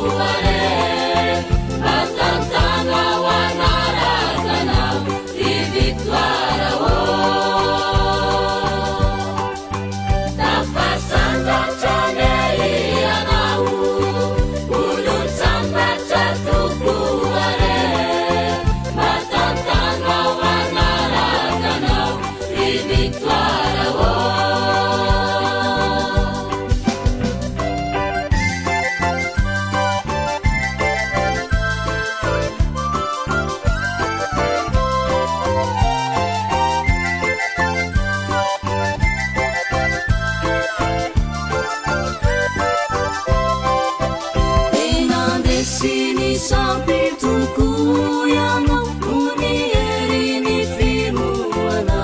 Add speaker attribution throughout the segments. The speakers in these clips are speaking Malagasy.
Speaker 1: tokoa re. Mba tantano aho hanaraka anao ry Victoire ô. Tafasandratra anie ianao, olon-tsambatra tokoa re. Mba tantano aho hanaraka anao ry Victoire ô. Dia nandresy ny sampy tokoa ianao noho ny herin'ny finoana.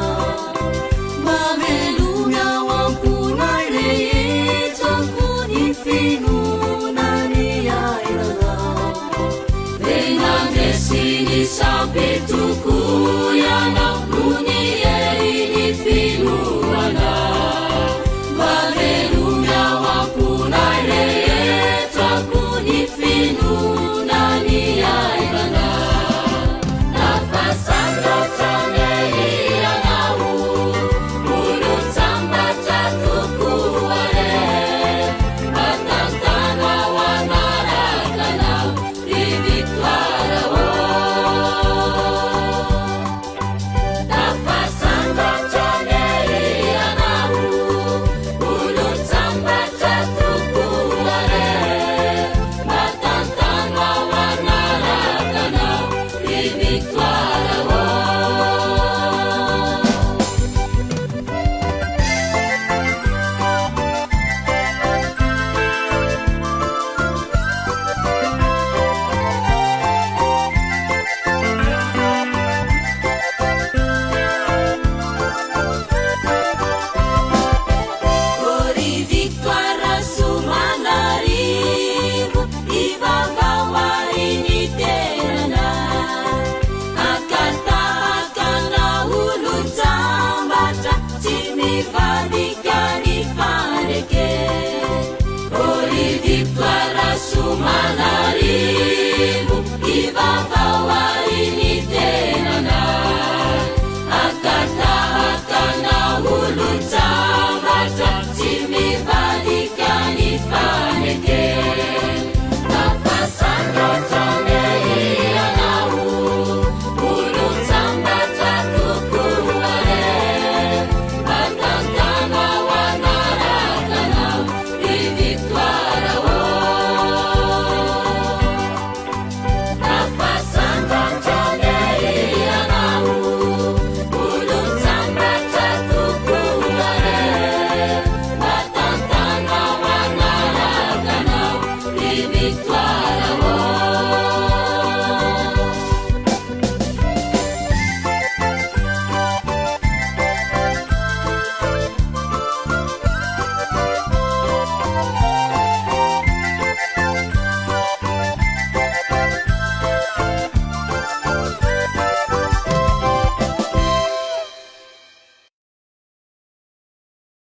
Speaker 1: Mba velomy ao am-ponay rehetra koa ny finoana niainanao. Dia nandresy ny sampy tokoa ianao noho ny herin'ny finoana. Mba velomy ao am-ponay rehetra koa ny finoana niainanao. Tafasandratra anie ianao, olon-tsambatra tokoa re. Mba tantano aho hanaraka anao ry Victoire ô. Tafasandratra anie ianao, olon-tsambatra tokoa re. Mba tantano aho hanaraka anao ry Victoire ô. Ô ry Victoire Soamanarivo, ivavaho àry ny tenanay. Hakatahaka na olon-tsambatra, tsy mivadika ny fanekena. Ô ry Victoire Soamanarivo.